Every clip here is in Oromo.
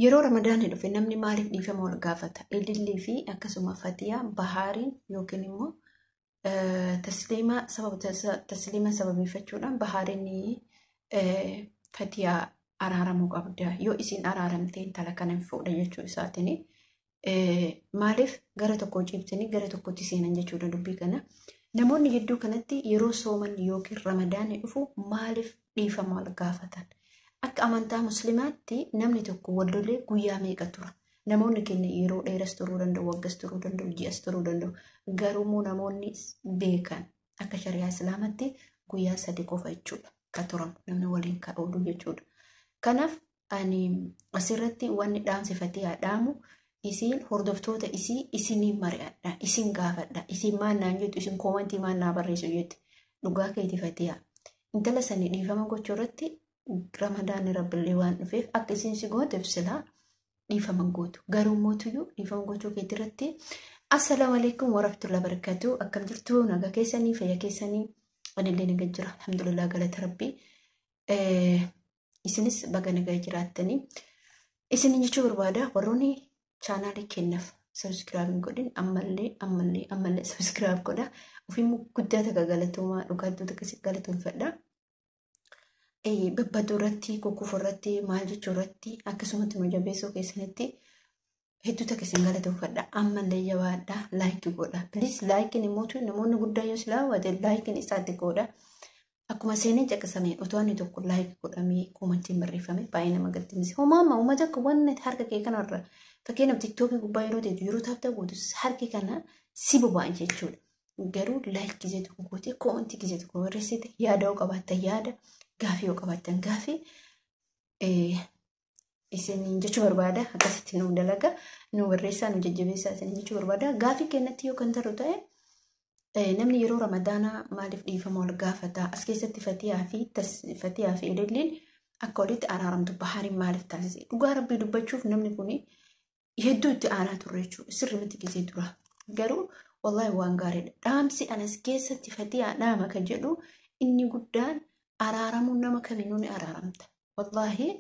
Yeroo Ramadaanni dhufe namni maaliif dhiifama wal gaafata? Ilillii fi akkasuma Fatiyaa Bahaariin yookiin immoo Tasliima sababa Tasliima sababeeffachuudhaan Bahaariin Fatiyaa araaramuu qabda. Yoo isin araaramte intala kana hin fuudha jechuu isaatiin. Maaliif gara tokko ciibsanii gara tokkotti seenan jechuudha dubbii kana. Namoonni gidduu kanatti yeroo sooman yookiin Ramadaanni dhufu maaliif dhiifama wal gaafatan? Akka amantaa Muslimaatti namni tokko wal lolee guyyaa meeqa tura? Namoonni keenya yeroo dheeras turuu danda'u, waggas turuu danda'u, ji'as turuu danda'u. Garuu immoo namoonni beekan akka shari'aa Islaamatti guyyaa 3 qofa jechuudha ka turamu namni waliin ka oolu jechuudha. Kanaaf ani asirratti wanni dhaamsi Fatiyaa dhaamu isiin hordoftoota isii isiniin mari'adha, isin gaafadha, isin maal naan jettu, isin koomantii maal naa barreessu jetti. Dhugaa keeti Fatiyaa. Intala sanii dhiifama gochuu irratti Ramadaanni Rabbillee waan dhufeef akka isin si gooteef silaa dhiifama gootu. Garuu mootuyyuu dhiifama gochuu keetii irratti. Assalaamu alaikum warahmatullahi wabarakatuh. Akkam jirtu, nagaa keessanii, fayyaa keessanii? Anillee nagaa jira. Alhamdulillah, galata Rabbii. Isinis baga nagaa jiraattanii. Isin jechuu barbaada, warroonni chaanaalii kennaaf subscribe hin godhin ammallee ammallee ammallee subscribe godha. Ofii guddaa takka galatoomaa, dhugaattuu takka galatoomfadha. Babbaduu irratti, kukkufuu irratti, maal jechuu irratti, akkasumatti nu jabeessuu keessanitti hedduu takka isin galatoomfadha. Ammallee jabaadha, like godha. Please, likeiin immoo namoonni guddaa yoo silaa hawwate likeiin isaatti godha. Akkuma seenee caqasamee otoo inni tokko like godhamee commentiin barreeffame baay'ee nama gaddisiisa. Homaa amma uummata akka wanni harka kee kanarra, fakkeenyaaf TikTokii gubbaa yeroo ta'e, yeroo taaptaa gootu harki kana si boba'an jechuudha. Garuu like gisee tokko gootee, commentii gisee tokko barreessite, yaada yoo qabaattan yaada, gaafii yoo qabaattan gaafii isin jechuu barbaada. Akkasitti nu dalaga, nu barreessaa, nu jajjabeessaa isin jechuu barbaada. Gaafii kennatti yoo kan taru ta'e, namni yeroo Ramadaanaa maaliif dhiifama wal gaafata? As keessatti Fatiyaa fi Ililliin akka walitti araaramtu Bahaariin maaliif taasise? Dhugaa Rabbii dubbachuuf namni kun hedduu itti aanaa turre jechuudha. Sirri miti gisee dura. Garuu wallahi waan gaariidha. Dhaamsi anas keessatti Fatiyaa dhaama kan jedhu inni guddaan araaramuun nama kamiinuu ni araaramta. Wallahi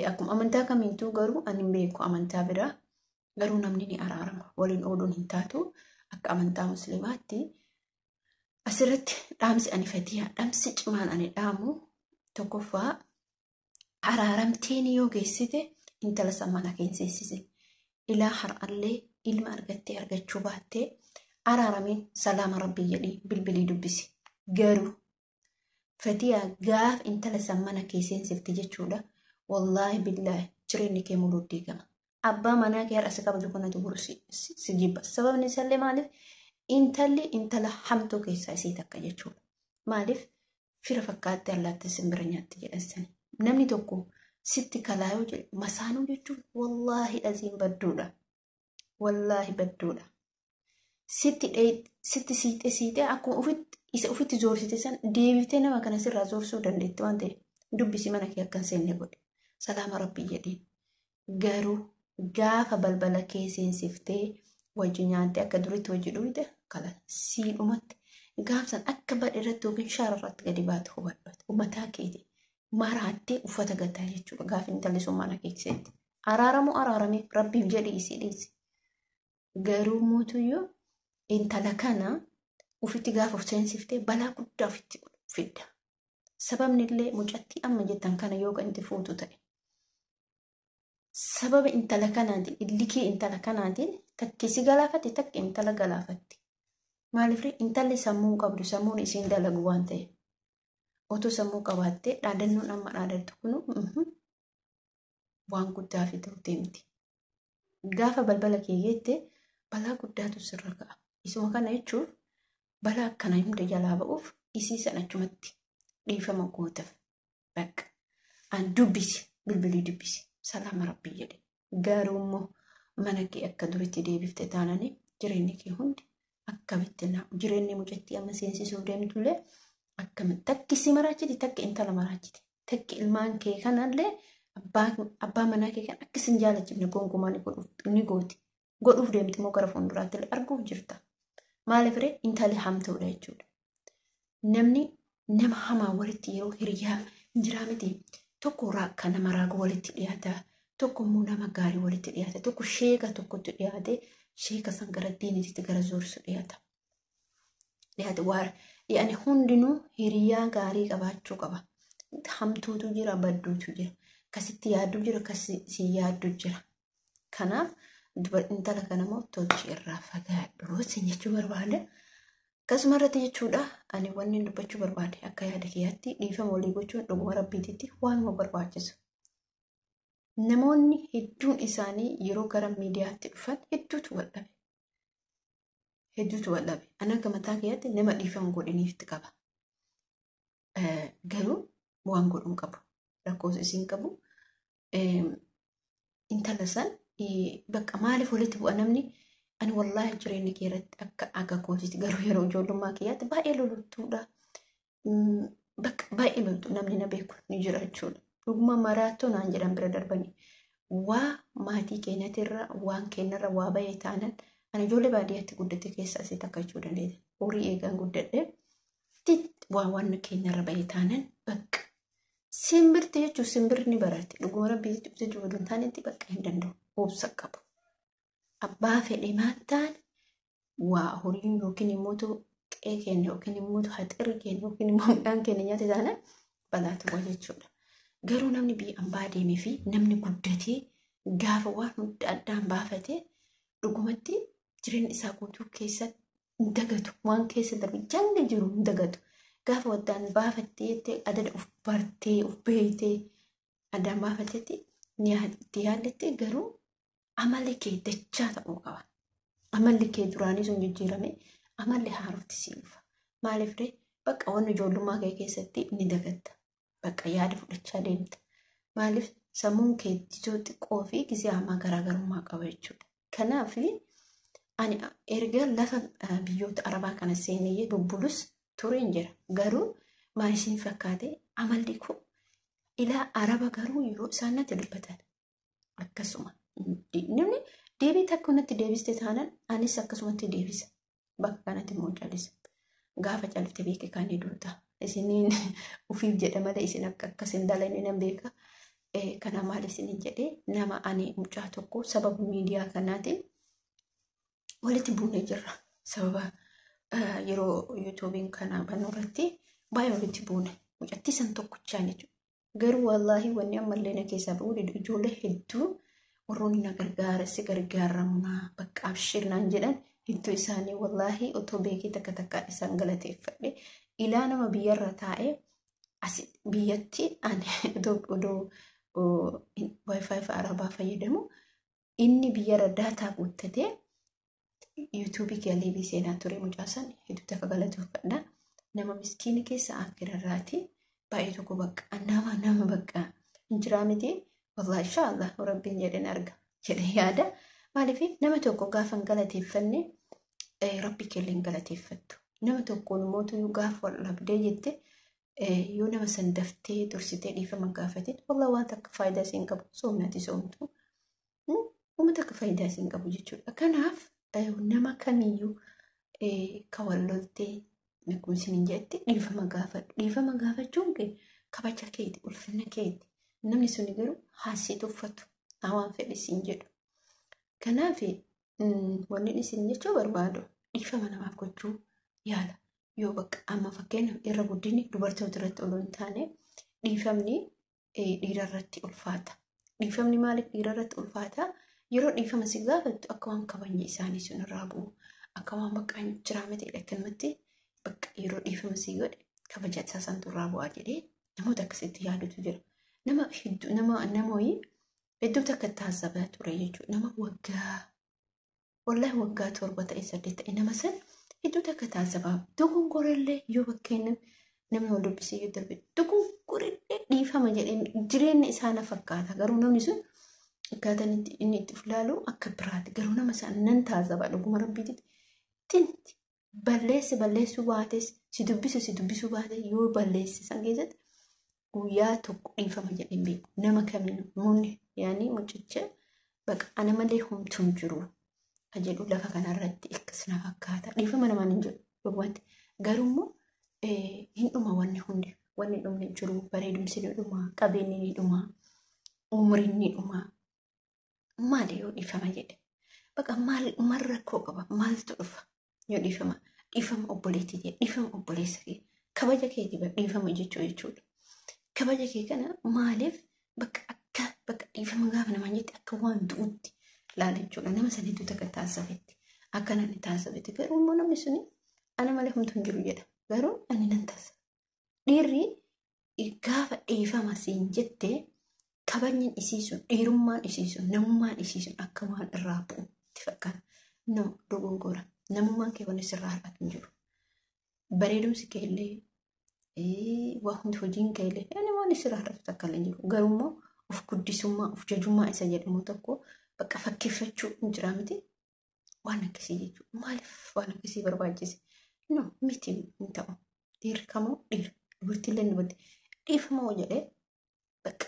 akkuma amantaa kamiituu, garuu ani hin beeku amantaa biraa, garuu namni ni araarama. Waliin ooluun hin taatu akka amantaa Musliimaatti. Asirratti dhaamsi ani Fatiyaa, dhaamsi cimaan ani dhaamu tokkoffaa, araaramteen yoo geessite intala san mana keensisise. Ilaa har'allee ilma argattee argachuu baattee araaramiin salaama Rabbii jedhii bilbilii dubbisi. Garuu Fatiyaa, gaaf intala san mana kee seensifte jechuudha. Wallaahi billaahi jireenyi kee muluu diigama. Abbaa manaa kee har'a si kabaju kanatu boru si jibba. Sababni isaallee maaliif? Intalli intala hamtuu keessaa isii takka jechuudha. Maaliif? Fira fakkaattee allaattii simbira nyaatti jedhan sani. Namni tokko sitti kalaayoo jedhe masaanuu jechuun wallaahi aziin badduudha. Wallaahi badduudha. Sitti siixee siixee akkuma ofitti isa ofitti zoorsite san deebiftee nama kana sirraa zoorsuu dandeetti waan ta'eef dubbisi, mana kee akka hin seenne godhe. Salaama Rabbii jedhiin. Garuu gaafa balbala kee seensiftee wajji nyaattee akka duritti wajji dhuyte kala siidhumatti gaafsan akka badhe irratti yookiin shaara irratti gadi baatu hubadhu. Uummataa keeti maraattee uffata gataa jechuudha gaafa intalli sun mana keessatti. Araaramuu araaramee Rabbiif jedhi isii dhiisi. Garuu mootuyyuu intala kana ofitti gaafa of seensiftee balaa guddaa ofitti fidda. Sababni illee mucattii amma jettan kana yoo kan itti fuutu ta'e. Sababa intala kanaatiin, illikii intala kanaatiin takki si galaafatti, takki intala galaafatti. Maaliif? Intalli sammuu qabdu, sammuun isiin dalagu waan ta'eef. Otoo sammuu qabaattee dhaadannoon amma dhaadattu kun waan guddaa fiduuf deemti. Gaafa balbala kee geette balaa guddaatu sirra ga'a. Isuma kana jechuun balaa akkana hunda jalaa ba'uuf isii sana achumatti dhiifama gootaaf. Bakka an dubbisi, bilbilii dubbisi, salaama Rabbii jedhe. Garuu immoo mana kee akka duritti deebifte taananii jireenyi kee hundi akkamitti na jireenyi mucattii amma seensisuuf deemtullee akkamitti takki si maraachiti, takki intala maraachiti, takki ilmaan kee kanallee abbaa manaa kee kan akka sin jaalachifne gonkumaa ni gooti. Godhuuf deemti immoo gara fuulduraatti illee arguuf jirta. Maaliif ree? Intalli hamtuudha jechuudha. Namni nama hamaa walitti yeroo hiriyaa jiraa miti. Tokko kan nama raagu walitti dhiyaata. Tokko immoo nama gaarii walitti dhiyaata. Tokko sheeka tokkotti dhiyaate sheeka san gara diiniitti gara zoorsu dhiyaata. Dhiyaate waa dhiyaane hundinuu hiriyaa gaarii qabaachuu qaba. Hamtuutu jira, badduutu jira. Kasitti yaaddu jira, kasi yaaddu jira. Kanaaf intala kanammoo tolchi irraa fagaadhu sin jechuu barbaada. Akkasuma irratti jechuudha ani wanni dubbachuu barbaade akka yaada kiyyaatti dhiifama walii gochuun dhuguma rabbiititti waanuma barbaachisu. Namoonni hedduun isaanii yeroo gara miidiyaatti dhufan hedduutu wal dhabe. Hedduutu wal dhabe. Ani akka mataa kiyyaatti nama dhiifama godhiniifti qaba. Garuu waan godhuun qabu. Lakkoofsa isiin qabu. Intala san bakka maaliif walitti bu'a namni ani wallaahi jireenya kee irratti akka akka kootiitti garuu yeroo ijoollummaa kiyyaatti baay'ee loltuudha. Bakka baay'ee loltu namni na beeku ni jira jechuudha. Dhuguma maraatoo naan jedhan bira darbanii waa maatii keenyatirra waan keenyarra waa bahee taanan ani ijoollee baadiyyaatti guddate keessa asii takka jechuu dandeenya. Horii eegaan guddadhe waa waan keenyarra bahee taanan bakka simbirti jechuun simbirri ni barate. Dhuguma rabbii jechuun oduu hin taanetti bakka hin danda'u. Obsa qabu. Abbaa fedhe maal ta'an waa horiin yookiin immoo qe'ee keenya yookiin immoo haxirri keenya yookiin immoo midhaan keenya nyaate taanaan balaatu bu'a jechuudha. Garuu namni biyya ambaa deemee fi namni guddatee gaafa waan hunda addaan baafatee dhugumatti jireenya isaa guutuu keessatti hin dagatu. Waan keessa darbe janga jiru hin dagatu. Gaafa waddaan baafattee jettee adada of bartee of beektee addaan baafatteetti ni yaaddetti garuu amalli kee dachaa ta'uu qaba. Amalli kee duraanii sun jijjiirame amalli haarofti sii dhufa. Maaliif ree bakka wanni ijoollummaa kee keessatti ni dagatta. Bakka yaada fudhachaa deemta. Maaliif sammuun kee ijoo xiqqoo fi gisee ammaa garaagarummaa qaba jechuudha. Kanaaf ani erga lafa biyyoota arabaa kana seenee bubbulus tureen jira. Garuu maal isin fakkaate amalli koo ilaa araba garuu yeroo isaan natti dubbatan akkasuma. Namni deebii takka natti deebiste taanaan anis akkasumatti deebisa. Bakka kanatti immoo callisa. Gaafa callifte beeke kan duuta. Isiniin ofiif jedha malee isin akka akkas hin dalane nan beeka. Kana maal isiniin jedhee nama ani mucaa tokko sababa miidiyaa kanaatiin walitti buunee jirra. Sababa yeroo yuutuubiin kana bannu irratti baay'ee walitti buune. Mucattii san tokkochaan jechuudha. Garuu wallaahi wanni ammallee na keessaa ba'uu didu ijoollee hedduu warroonni na gargaara si gargaaramnaa bakka abshir naan jedhan hedduu isaanii wallaahi otoo beekee takka takkaan isaan galateeffadhe. Ilaa nama biyyarra taa'ee as biyyatti ani odoo wifi arabaa fayyadamu inni biyyarra daataa guuttatee yuutuubii galee seenaa ture mucaa san hedduu takka galateeffadha. Nama miskiina keessa akkirarraati baay'ee tokko bakka nama bakka hin jiraa miti wallahi inshaallah rabbiin jedheen arga jedhee yaada. Maaliif nama tokko gaafa hin galateeffanne rabbi keellee hin galateeffattu. Nama tokkoon immoo gaafa wal dhabdee jette yoo nama san daftee dursitee dhiifama gaafatin wallahi waan takka faayidaa siin qabu soomnati soomtu. Uummata akka faayidaa siin qabu jechuudha. Kanaaf nama kamiyyuu kan wal loltee akkuma isiniin jette dhiifama gaafadhu. Dhiifama gaafachuun kee kabaja keeti, ulfina keeti. Namni suni garuu haasii tuffatu waan fedhe siin jedhu. Kanaaf wanni isin jechuu barbaadu dhiifama namaaf gochuu yaala. Yoo bakka amma fakkeenyaaf irra guddinni dubartoota irratti osoo hin taane dhiifamni dhiira irratti ulfaata. Dhiifamni maaliif dhiira irratti ulfaata? Yeroo dhiifama si gaafattu akka waan kabajni isaanii sun irraa bu'u akka waan bakka jiraa miti akkanumatti bakka yeroo dhiifama si godhe kabaja isaa santu irraa bu'aa jedhee namoota akkasitti yaadutu jira. Nama hedduu nama namoyi hedduu takka taasifaa ture jechuudha. Nama waggaa wallahi waggaa 7 ta'e 8 ta'e nama san hedduu takka taasifaa dogongorellee yoo bakkeen namni wal dubbisee yoo darbe dogongorellee dhiifama jedhee jireenya isaa na fakkaata. Garuu namni sun akkaataan inni itti of ilaalu akka biraati. Garuu nama sana nan taasifaa dhuguma rabbiititti tinti balleesse balleessuu baates si dubbisu si dubbisuu baate yoo balleesse san keessatti guyyaa tokko dhiifama jedhee beeku. Nama kamiinuu munni yaani mucicha bakka ana malee homtuu hin jiru kan jedhu lafa kanarratti akkas na fakkaata. Dhiifama namaan hin jedhu dhugumatti. Garuu immoo hin dhuma wanni hundi. Wanni dhumni jiru bareedumsi ni dhuma, qabeenyi ni dhuma, umriin ni dhuma. Maali yoo dhiifama jedhe? Bakka maal maal rakkoo qaba? Maaltu dhufa yoo dhiifama? Dhiifama obboleettii kee, dhiifama obboleessa kee, kabaja keetii dhiifama jechuu jechuudha. Kabaja kee kana maaliif bakka akka bakka dhiifama gaafa namaan jette akka waan du'utti laala jechuudha. Nama saniitu takka taasifetti. Akka namni taasifetti. Garuu immoo namni suni ana malee homtuu hin jiru jedha. Garuu ani nan taasifa. Dhiirri gaafa dhiifama siin jettee kabajni isii sun, dhiirummaan isii sun, namummaan isii sun akka waan irraa bu'u itti fakkaata. No, dogongora. Namummaan kee wanni sirraa har'atu hin jiru. Bareedumsi kee illee, waa hundi hojiin kee illee, yani waan sirraa har'atu takka illee hin jiru. Garuu immoo of guddisummaa, of jajummaa isa jedhamu tokko bakka fakkeeffachuu hin jira miti. Waan akkasii jechuudha. Maaliif waan akkasii barbaachise? No, miti, hin ta'u. Dhiirri kamuu dhiira. Dubartiillee dubartii. Dhiifama hoo jedhee bakka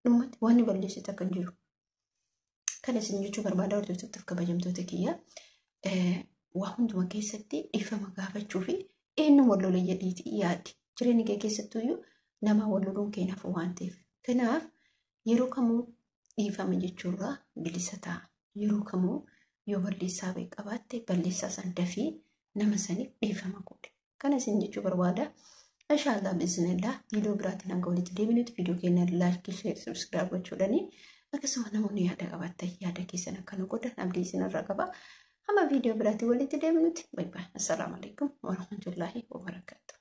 dhumatti wanni balleessitu akka hin jiru. Kana isin jechuu barbaada hordoftoota kabajamtoota kiyya. Waa hunduma keessatti dhiifama gaafachuu fi eenyu wal lole jedhiiti yaadi. Jireenya kee keessattuyyuu nama wal loluun kee nafu waan ta'eef. Kanaaf yeroo kamuu dhiifama jechuurraa bilisa ta'a. Yeroo kamuu yoo balleessaa ba'e qabaatte balleessaa san dafii nama saniif dhiifama godhe. Kana isin jechuu barbaada. Inshaallah biiznillah viidiyoo biraatiin hanga walitti deebinutti viidiyoo keenya like, share, subscribe gochuudhaani akkasuma namoonni yaada qabaattan yaada keessan akka nu godhan abdii isinirraa qaba. Hamma viidiyoo biraatiin walitti deebinutti bye bye. Assalaamu alaikum warahmatullaahi wabarakaatuh.